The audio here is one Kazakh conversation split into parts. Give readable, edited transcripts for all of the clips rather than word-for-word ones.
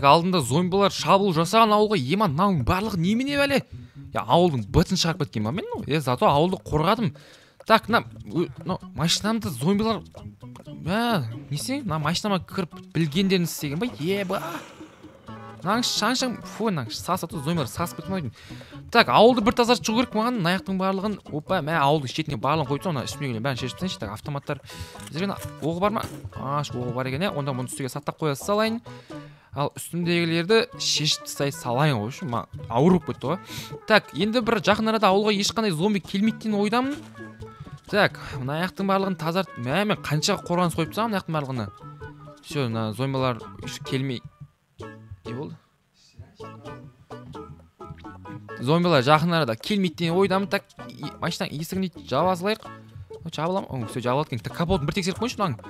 Алдында зомбилар шабуыл жасаған ауылға, ема, мынаның барлығы немене бәле? Я, ауылдың бытын шығарып кеткен ба мен? Зато ауылды қорғадым. Так, мына машинамды зомбилар, несе? Мына машинама кіріп білгендерін істеген ба? Еба. Мынаның шаң-шаң, фу, мынаның сасып тұр, зомбилар сасып кеткен ғой. Так, ауылды бір тазартып шығу керек маған, мына жақтың барлығын. Опа, мә, ауылдың шетіне барлығын қойып тастау, мына үстімдегілердің бәрін шешіп тастайыншы. Так, автоматтар. Біздерге оғы бар ма? Оғы бар екен, онда мұны үстіге сақтап қоя салайын. Ал үстімдегілерді шешіп тастай салайын ғой, үшін ауыр болып кетті ғой. Так, енді бір жақын арада ауылға ешқандай зомби келмейді деген ойдамын. Так, мына аяқтың барлығын тазарт. Мә, мен қанша қорғаныс қойып тастағанмын мына аяқтың барлығына. Все, мына зомбилар келмей. Не болды? Зомбилар жақын арада келмейді деген ойдамын. Так, машинаның есігін жаба салайық. Жабыла ма? Все, жабылады екен. Так, капотын бір тексеріп қойыншы мынаның.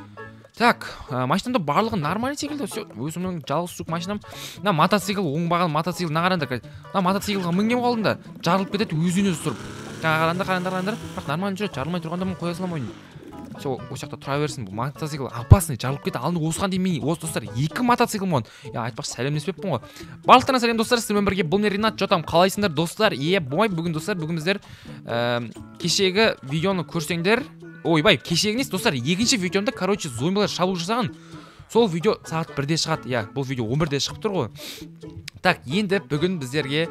Так, машинамда барлығы нормальный секілді. Все, өзімнің жалғыз жүк машинам. Мына мотоцикл, оңбаған мотоцикл, мына қараңдар. Мына мотоциклға мінгем қалдым да, жарылып кетеді өзінен өзі тұрып. Қараңдар, қараңдар, қараңдар. Бірақ нормально жүреді, жарылмай тұрғанда мен қоя саламын ойын. Все, осы жақта тұра берсін. Бұл мотоцикл опасный, жарылып кетеді. Алдында осыған дейін мен, осы достар, екі мотоциклім болған. Я, айтпақшы, сәлемдеспеппін ғой. Барлықтарына сәлем достар, сіздермен бірге бұл мен Ринат. Жотам, қалайсыңдар достар? Е, бой, бүгін достар, бүгін біздер кешегі видеоны көрсеңдер. Ойбай, кешегі емес достар, екінші видеомда, короче, зомбилар шабуыл жасаған. Сол видео сағат 1-де шығады. Я, бұл видео 11-де шығып тұр ғой. Так, енді бүгін біздерге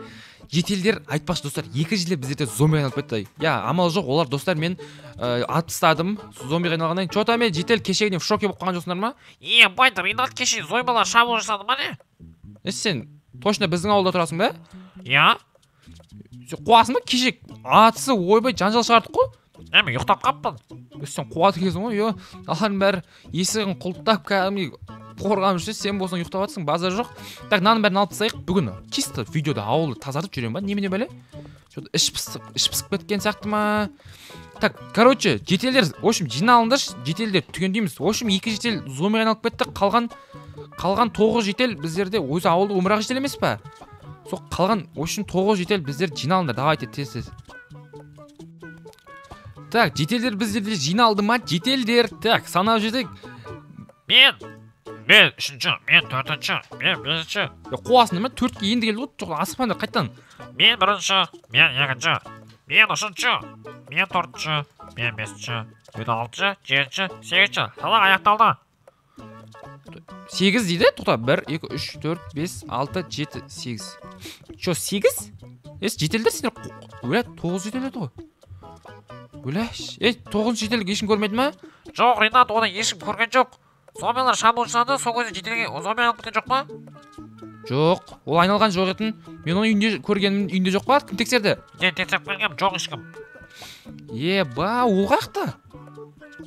жителдер, айтпақшы достар, екі житель біздерде зомбиға айналып кетті. Я, амал жоқ, олар достар, мен атып тастадым зомбиға айналғаннан кейін. Чё-то мен житель кешегінен в шоке болып қалған жоқсыңдар ма? Е, байдар, Ринат кеше зомбилар шабуыл жасады ма не? Е, сен точно біздің ауылда тұрасың ба? Я. Сен қуасың ба? Кеше атысы ойбай жанжал шығардық қой. Е, мен ұйықтап қалыппын. Е, сен қуады екенсің ғой, е. Алардың бәрі есігін құлыптап кәдімгідей қорғанып жүрсе, сен болсаң ұйықтап жатсың, базар жоқ. Так, мынаның бәрін алып тастайық. Бүгін чисто видеода ауылды тазартып жүремін ба? Немене бәле? Чё-то іш пысып кеткен сияқты ма? Так, короче, жителдер, в общем, жиналыңдаршы, жителдер түгендейміз. В общем, екі житель зомбиға айналып кетті. Қалған 9 житель біздерде өзі ауылда өмір-ақ житель емес па? Сол қалған, в общем, 9 житель біздер жиналыңдар. Давайте тез-тез. Так, жителдер біздерде жиналды ма? Жителдер, так, санап жүрсек. Мен үшінші, мен төртінші, мен бесінші. Е, қуасың ба? Төртке енді келді ғой, жоқ, асықпаңдар, қайтадан. Мен бірінші, мен екінші, мен үшінші, мен төртінші, мен бесінші, мен алтыншы, жетінші, сегізінші. Санақ аяқталды. 8 дейді, тоқта, 1, 2, 3, 4, 5, 6, 7, 8. Чё, 8? Е, жителдер сендер өлә, 9 житель еді ғой. Өлә, е, 9 жителді ешкім көрмеді ма? Жоқ, Ринат, оны ешкім көрген жоқ. Зомбилар шабуыл жасады, сол кезде жителге зомби айналып кеткен жоқ па? Жоқ, ол айналған жоқ етін. Мен оны үйінде көргенмін, үйінде жоқ па? Кім тексерді? Мен тексеріп келгенмін, жоқ ешкім. Е, ба, ол қаяқта?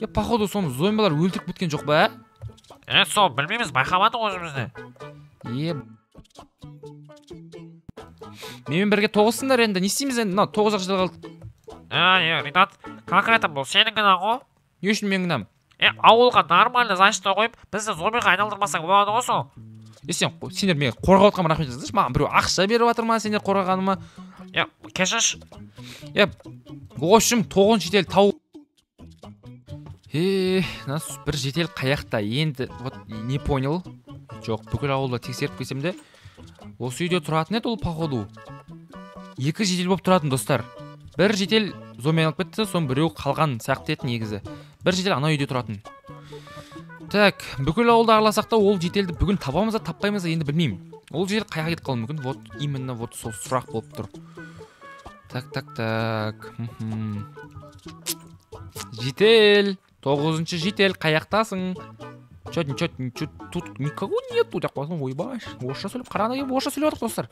Е, походу соны зомбилар өлтіріп кеткен жоқ па? Е, сол білмейміз, байқамадық өзіміз де. Е, менімен бірге тоғызсыңдар енді, не істейміз енді? Мынау 9 ақ житель қалды. Е, Ринат, конкретно бұл сенің кінәң ғой. Не үшін менің кінәм? Е, ауылға нормально защита қойып, бізді зомбиға айналдырмасаң болады ғой сол. Е, сендер мені қорғап отқан рахмет жазыңдаршы, маған біреу ақша беріп жатыр ма, сендер қорғағаныма? Е, кешірші. Е, в общем, 9 житель тау. Е, мына бір житель қаяқта енді, вот не понял. Жоқ, бүкіл ауылда тексеріп келсем де, осы үйде тұратын еді ол походу. Екі житель болып тұратын достар. Бір житель зомби айналып кетті, соның біреуі қалған сияқты еді негізі. Бір житель ана үйде тұратын. Так, бүкіл ауылды араласақ та ол жительді бүгін табамыз да таппаймыз да енді білмеймін. Ол житель қаяққа кетіп қалуы мүмкін? Вот именно вот сол сұрақ болып тұр. Так, так, так. Житель, 9-шы житель, қаяқтасың? Чё, чё, чё, тут никого нету деп қойсаң, ойбай, орысша сөйлеп, қарағанда келіп орысша сөйлеп жатыр достар.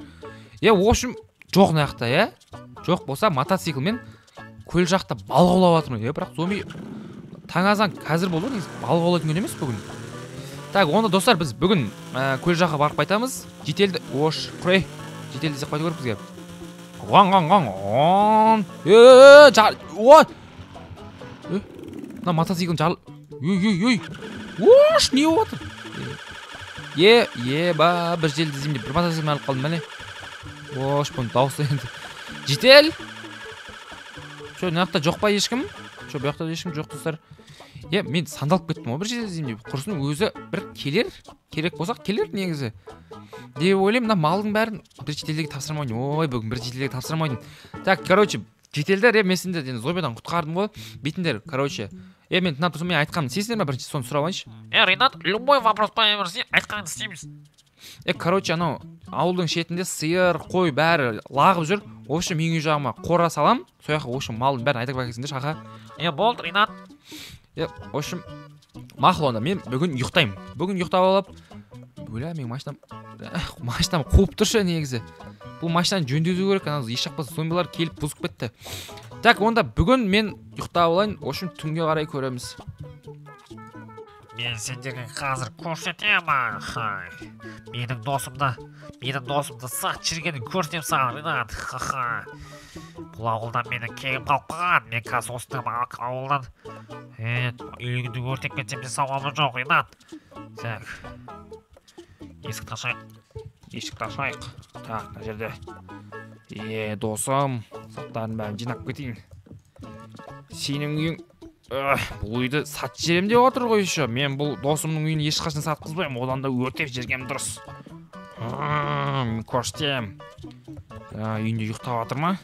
Е, в общем, жоқ мына жақта, е? Жоқ болса мотоциклмен көл жақта балық аулап жатырмын. Е, бірақ зомби таң азан қазір болды ғой, негізі балық аулайтын күн емес бүгін. Так, онда достар біз бүгін көл жаққа барып қайтамыз. Жителді, ош, құрай, жителді іздеп қайту керек бізге. Ғаң, ғаң, ғаң, ғаң. Е, жар, о! Е, мына мотоциклін жарыл, ей, ей, ей. Ош, не болып жатыр? Е, е, ба, бір жителді іздеймін деп бір мотоциклмен алып қалдым, міне. Ош, бұның дауысы енді. Житель! Чё, мына жақта жоқ па ешкім? Чё, бұл жақта ешкім жоқ достар. Е, мен сандалып кеттім ғой бір житель іздеймін деп. Құрсын өзі бір келер, керек болсақ келер негізі деп ойлаймын. Мына малдың бәрін бір жительдерге тапсырмайын. Ой, бүгін бір жительдерге тапсырмайын. Так, короче, жительдер, мен сендерді енді зомбидан құтқардым ғой. Бүйтіңдер, короче. Мен тыңдап тұрсам, мен айтқанымды істейсіңдер ма бірінші, соны сұрап алайыншы. Ринат, любой вопрос қоя берсең, айтқаныңды істейміз. Короче, анау ауылдың шетінде сиыр, қой бәрі лағып жүр. В общем, менің үй жағыма қора салам. Сол жаққа, в общем, малдың бәрін айдап әкелсеңдерші, аға. Болды, Ринат. В общем, мақұл онда, мен бүгін ұйықтаймын. Бүгін ұйықтап алып, бля, менің машинам қуып тұршы негізі. Бұл машинаны жөндету керек, ана еш жақпас зомбилар келіп бұзып кетті. Так, онда бүгін мен ұйықтап алайын, в общем, түнге қарай көреміз. Мен сендерге қазір көрсетемін. Хай. Менің досымды сат жүргенін көрсетемін саған, Ринат. Ха-ха. Бұл ауылдан менің кегім қалып қалған. Мен қазір осы ауылдан үйіңді өртеп кетсем де сауабы жоқ, Ринат. Так. Есікті ашайық. Есікті ашайық. Так, мына жерде. Досым, заттардың бәрін жинап кетейін. Сенің үйің, бұл үйді сатып жіберем деп отыр ғой еще. Мен бұл досымның үйін ешқашан сатқызбаймын, одан да өртеп жібергенім дұрыс. Көрсетемін. Үйінде ұйықтап жатыр ма?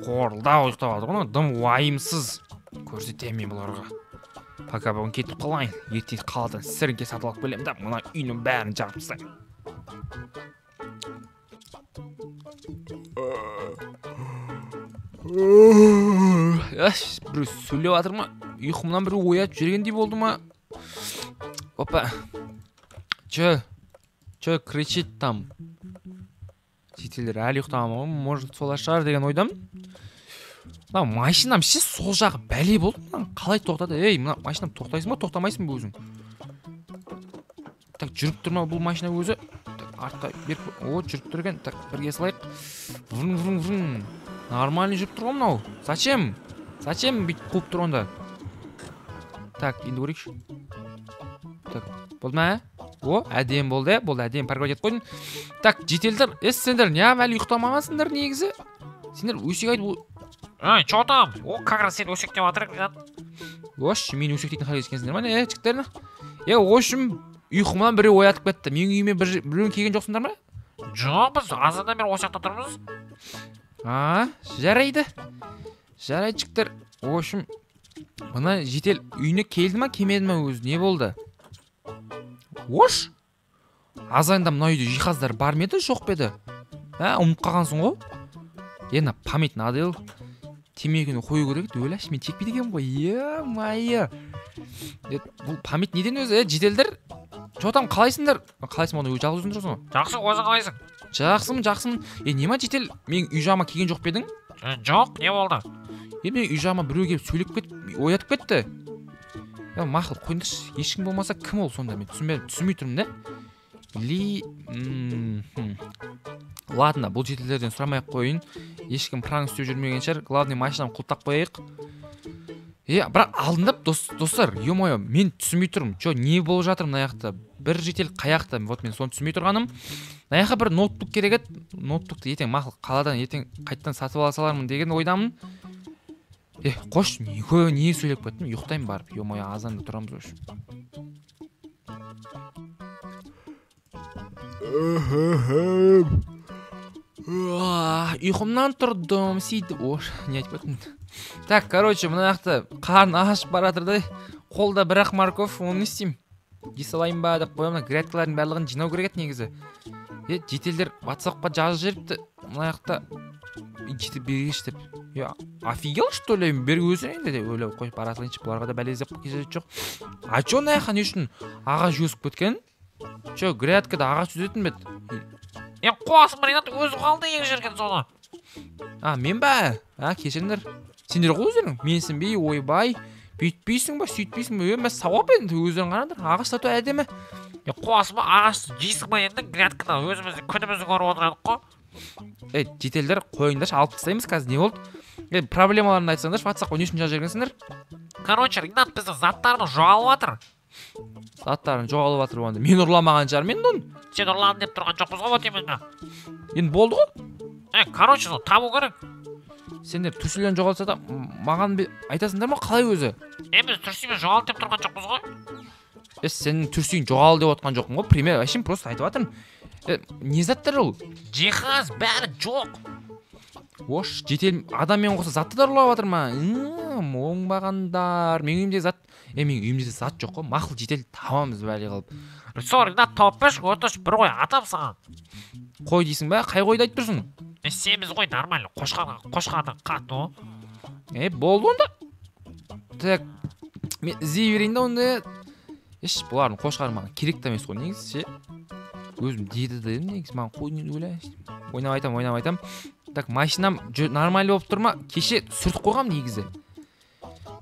Қорылдап ұйықтап жатыр ғой, дым уайымсыз. Көрсетемін мен бұларға. Пока бүгін кетіп қалайын. Ертең қаладан сіріңке сатып алып келемін да, мына үйдің бәрін жағып тастаймын. Біреу сөйлеп жатыр ма? Ұйқымнан біреу оятып жібергендей болды ма? Опа. Че кричит там? Жительдер әлі ұйықтаған ғой, может солар шығар деген ойдамын. Мына машинам ше сол жағы бәле болды. Мына қалай тоқтады? Ей, мына машинам тоқтайсың ба, тоқтамайсың ба өзің? Так, жүріп тұр ма бұл машина өзі? Так, артқа беріп, о, жүріп тұр екен. Так, бірге салайық. Врун, врун, врун. Нормально жүріп тұр ғой мынау. Зачем? Зачем бүйтіп қуып тұр онда? Так, енді көрейікші. Так, болды ма? О, әдемі болды, болды, әдемі парковать етіп қойдым. Так, жительдер, сендер неғып әлі ұйықтамағансыңдар негізі? Сендер өсек айтып... Эй, чё там? О, как раз сен өсек деп жатыр, Ринат. Ош, мені өсектейтін халге жеткенсіңдер ма, не, жігіттер? В общем, ұйқымнан біреу оятып кетті. Менің үйіме біреуің келген жоқсыңдар ма? Жоқ, біз азаннан бері осы жақта тұрмыз. Жарайды. Жарайды, жігіттер. В общем, мына житель үйіне келді ма, келмеді ма өзі? Не болды? Ош? Азанда мына үйде жиһаздар бар ма еді, жоқ па еді? Ұмытып қалғансың ғой. Мына память надоел. Темекіні қою керек еді, өләш, мен шекпейді екенмін ғой. Е-мое. Бұл память неден өзі, жительдер? Чё там, қалайсыңдар? Қалайсың, оны жалғыз өзің тұрсың ғой. Жақсы, өзің қалайсың? Жақсымын, жақсымын. Не ма, житель, менің үй жағыма келген жоқ па едің? Жоқ, не болды? Менің үй жағыма біреу келіп сөйлеп кетіп, оятып кетті. Мақұл, қойыңдаршы, ешкім болмаса кім ол сонда? Мен түсінбей тұрмын да. Ладно, бұл жительдерден сұрамай ақ қояйын. Ешкім пранк істеп жүрмеген шығар. Главный машинаны құлыптап қояйық. Бірақ алдында, достар, ё-моё, мен түсінбей тұрмын. Чё, не болып жатыр мына жақта? Бір житель қаяқта? Вот мен соны түсінбей тұрғаным. Мына жаққа бір ноутбук керек еді. Ноутбукты ертең мақұл қаладан ертең қайтадан сатып ала салармын деген ойдамын. Қош, не сөйлеп кеттім? Ұйықтаймын барып. Ё-моё, азанда тұрамыз в общем. Ұйқымнан тұрдым, сөйтіп, ош, не айтып кеттім. Так, короче, мына жақта қарын ашып бара жатыр да, қолда бір ақ морковь, оны не істеймін? Жей салайын ба деп қоямын. Мына грядкалардың барлығын жинау керек еді негізі. Жительдер WhatsApp-қа жазып жіберіпті. Мына жақта жетіп бергеш деп. Офигел, что ли? Бер өзің енді деп ойлап қойып бара салайыншы, бұларға да бәле іздеп қажет жоқ. А чё, мына жаққа не үшін ағаш өсіп кеткен? Чё, грядкада ағаш өсетін бе еді? Қуасың ба, Ринат, өзі қалды егіп жүрген соны. Мен ба? Кешіріңдер. Сендер ғой өздерің. Менсінбей, ойбай, бүйтпейсің ба, сөйтпейсің ба? Мә, сауап енді, өздерің қараңдар. Ағаш сату әдемі. Қуасың ба, ағашты жейсің ба енді грядкада өзіміздің күнімізді көріп отырдық қой. Жительдер, қойыңдаршы, алып тастаймыз қазір, не болды? Проблемаларыңды айтсаңдаршы, WhatsApp-қа не үшін жазып жібергенсіңдер? Короче, Ринат, біздің заттарымыз жоғалып жатыр. Заттарың жоғалып жатыр онда. Мен ұрламаған шығармын енді оны. Сен ұрладың деп тұрған жоқпыз ғой, вот именно. Енді болды ғой. Короче, сол табу керек. Сендер түрсілерін жоғалтса да маған айтасыңдар ма қалай өзі? Біз түрсімен жоғалды деп тұрған жоқпыз ғой. Сенің түрсің жоғалды деп отқан жоқпын ғой, пример, әшейін просто айтып жатырмын. Не заттар ол? Жиһаз бәрі жоқ. Ош, жедел адаммен қоса затты да ұрлап жатыр ма? Оңбағандар. Менің үйімде зат, менің үйімде зат жоқ қой. Мақұл, жедел табамыз бәле қылып. Сол Ринат тауып берші, өтініш, бір қой атам саған. Қой дейсің ба? Қай қойды айтып тұрсың? Семіз қой, нормально. Қошқардың қатты о. Болды онда. Так, мен іздей берейін да онда. Еш, бұлардың қошқары маған керек те емес қой негізі ше. Өзім деді де негізі маған қой не ойлай. Ойнап айтам, ойнап айтам. Так, машинам нормально болып тұр ма? Кеше сүртіп қойғам негізі.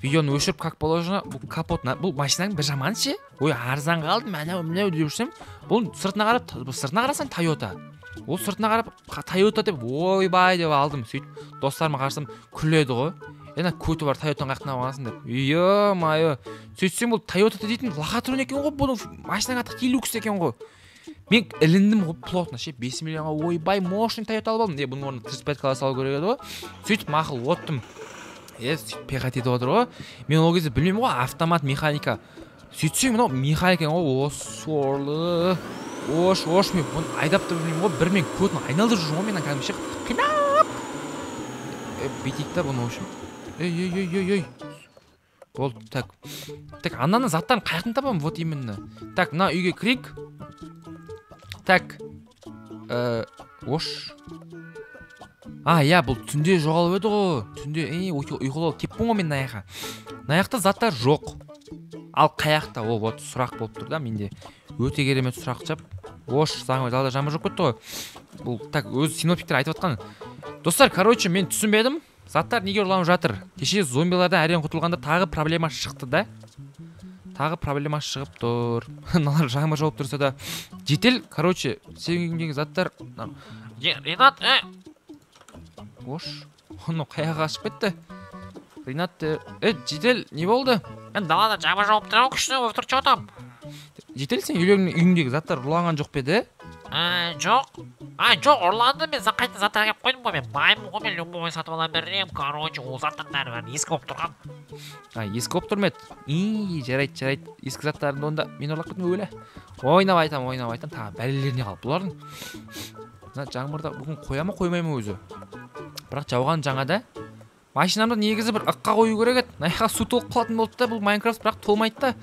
Видеоны өшіріп, как положено, бұл капот, бұл машинаның бір жаманы ше. Ой, арзанға алдым, анау мынау деп жүрсем, бұл сыртына қарап, бұл сыртына қарасаң Тойота. Ол сыртына қарап Тойота деп ойбай деп алдым. Сөйтіп достарыма қарасам күледі ғой. Ена көті бар Тойотаның қаяқтан алғансың деп. Ё-моё. Сөйтсем бұл Тойота дейтін лохотрон екен ғой, бұның машинаның аты Hilux екен ғой. Мен іліндім ғой плотно ше, 5 миллионға ойбай мощный Тойота алып алдым. Бұның орнына 35 класс алу керек еді ғой. Сөйтіп мақұл оттым. Сөйтіп пехать етіп отыр ғой. Мен ол кезде білмеймін ғой автомат механика. Сөйтсем мынау механика екен ғой. О, сорлы. Ош, ош, мен бұны айдап та білмеймін ғой. Бір мен көтін айналдырып жүрмін ғой мен кәдімгі ше, қинап. Бүйтейік та бұны, в общем. Ей, ей, ей, ей, ей. Болды, так. Так, ананың заттарын қаяқтан табамын, вот именно. Так, мына үйге кірейік. Так. Ош. А, иә, бұл түнде жоғалып еді ғой. Түнде, ұйқылы кеппін ғой мен мына жаққа. Мына жақта заттар жоқ. Ал қаяқта? Ол вот сұрақ болып тұр да менде. Өте керемет сұрақ жап. Ош, далада жаңбыр жауып кетті ғой. Бұл, так, өз синоптиктер айтып жатқан. Достар, короче, мен түсінбедім. Заттар неге ұрланып жатыр? Кеше зомбилардан әрең құтылғанда тағы проблема шықты да. Тағы проблема шығып тұр. Мыналар жаңбыр жауып тұрса да. Жедел, короче, сенің үйіңдегі заттар. Ринат, Ош, анау қаяққа қашып кетті? Ринат, жедел, не болды? Мен далада жаңбыр жауып тұр, күшті болып тұр, че там? Жедел, сен үйіңдегі заттар ұрланған жоқ па еді? Жоқ. Жоқ, ұрланды, мен қайта заттар әкеліп қойдым ғой, мен баймын ғой, мен любой сатып ала беремін, короче, ол заттардың бәрі ескі болып тұрған. Ескі болып тұр ма еді? Жарайды, жарайды, ескі заттарымды онда мен ұрлап кеттім өлі. Ойнап айтам, ойнап айтам, тағы бәлелеріне қалып бұлардың. Мына жаңбырда бүгін қоя ма, қоймай ма өзі? Бірақ жауған жаңа да. Машинамды негізі бір ыққа қою керек еді. Мына жаққа су толып қалатын болды да, бұл Майнкрафт бірақ толмайды да.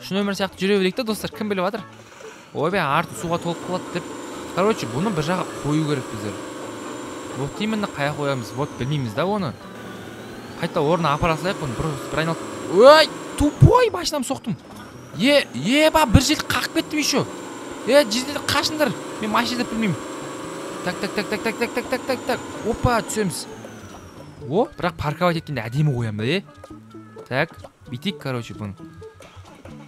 Шын өмір сияқты жүре берейік та, достар, кім біліп жатыр? Ойбай, арты суға толып қалады деп. Короче, бұны бір жаққа қою керек біздер. Вот именно қая қоямыз, вот білмейміз да оны. Қайта орнына апара салайық бұны, бір айналып. Ой, тупой, машинам соқтым. Еба, бір жерді қағып кеттім еще. Жедел қашыңдар, мен машина деп білмеймін. Так, так, так, так, так, так, так, так, так, так. Опа, түсеміз. О, бірақ парковать еткенде әдемі қоямын да, Так, бүйтейік, короче, бұны.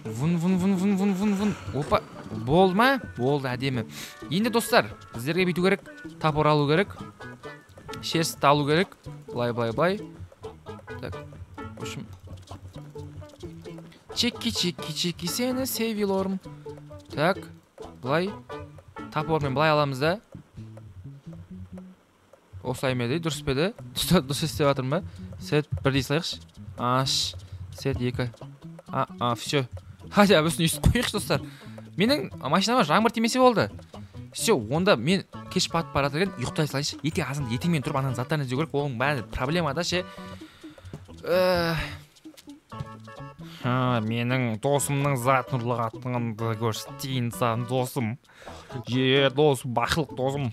Вун, вун, вун, вун, вун, вун, вун. Опа, болды ма? Болды, әдемі. Енді, достар, біздерге бүйту керек. Топор алу керек. Шерстті алу керек. Былай, былай, былай. Так, в общем. Чеки, чеки, чеки, сені севилорым. Так, былай. Топормен былай аламыз да. Осылай ма еді, дұрыс па еді? Дұрыс істеп жатырмын ба? Сет бір дей салайықшы. Аш, сет екі. А, все. Хотя үстіне өйстіп қояйықшы, достар. Менің машинама жаңбыр тимесе болды. Все, онда мен кеш батып бара жатыр екен, ұйықтай салайыншы. Ертең азанда ертеңмен тұрып ананың заттарын іздеу керек. Оның бәрі проблема да ше. Менің досымның затын ұрлағанымды көрсетейін саған, досым. Досым, бақылық досым.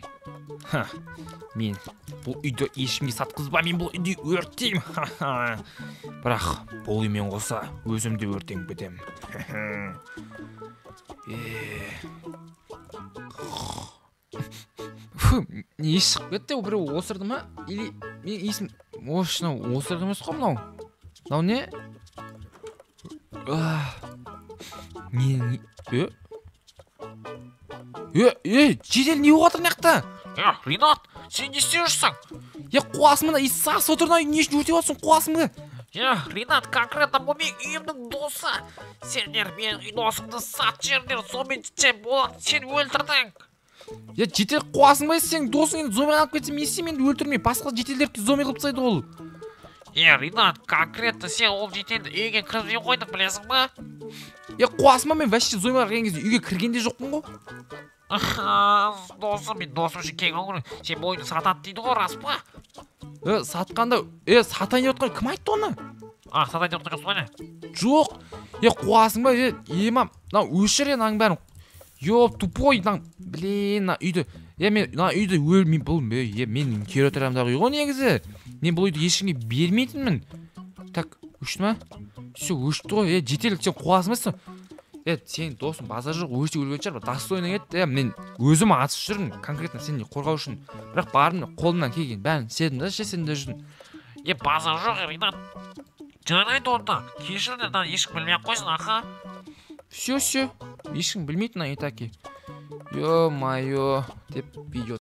Мен бұл үйді ешкімге сатқызбаймын, мен бұл үйді өртеймін. Бірақ бұл үймен қоса өзім де өртеніп кетемін. Фу, не шығып кетті? Біреу осырды ма? Или мен есім... Ош, мынау осырық емес қой мынау. Мынау не? Не, жедел не болып жатыр мына жақта? Ринат, сен не істеп жүрсің? Қуасың мына, сасып отыр мына, не үшін өртеп жатырсың, қуасың ба? Ринат, конкретно бұл менің үйімнің досы. Сендер менің досымды сатып жібердіңдер, сонымен сен болады, сен өлтірдің. Е, житель, қуасың ба? Сен досың енді зомби алып кетсе, не істеймін енді? Өлтірмей, басқа жительдерді зомби қылып тастайды ол. Е, Ринат, конкретно сен ол жительді үйге кіргізбей қойдың, білесің ба? Е, қуасың ба? Мен вообще зомбилар келген кезде үйге кірген де жоқпын ғой. Досым, мен досым үшін кең көңіл. Сен бұл үйді сатады дейді ғой, рас па? Е, сатқанда, е, сатайын деп отқан кім айтты оны? А, сатайын деп отқан жоқсың ба, не? Жоқ. Е, қуасың ба? Е, ема, мынау өшір, е, мынаның бәрін. Ёп, тупой, мына, блин, мына үйді. Е, мен мына үйді өл, мен бұл, е, менің территориямдағы үй ғой негізі. Мен бұл үйді ешкімге бермейтінмін. Так, өшті ма? Все, өшті ғой. Е, житель, сен қуасың ба сен? Е, сенің досың базар жоқ, өлсе өлген шығар, бірақ достойный еді. Е, мен өзім атысып жүрмін, конкретно сені қорғау үшін. Бірақ барым, қолымнан келген бәрін істедім да ше сендер үшін. Е, базар жоқ, Ринат. Жарайды онда. Кешір, мынаны ешкім білмей ақ қойсын, аха. Все, все, ешкім білмейді мына и таки. Ё-моё, деп видео.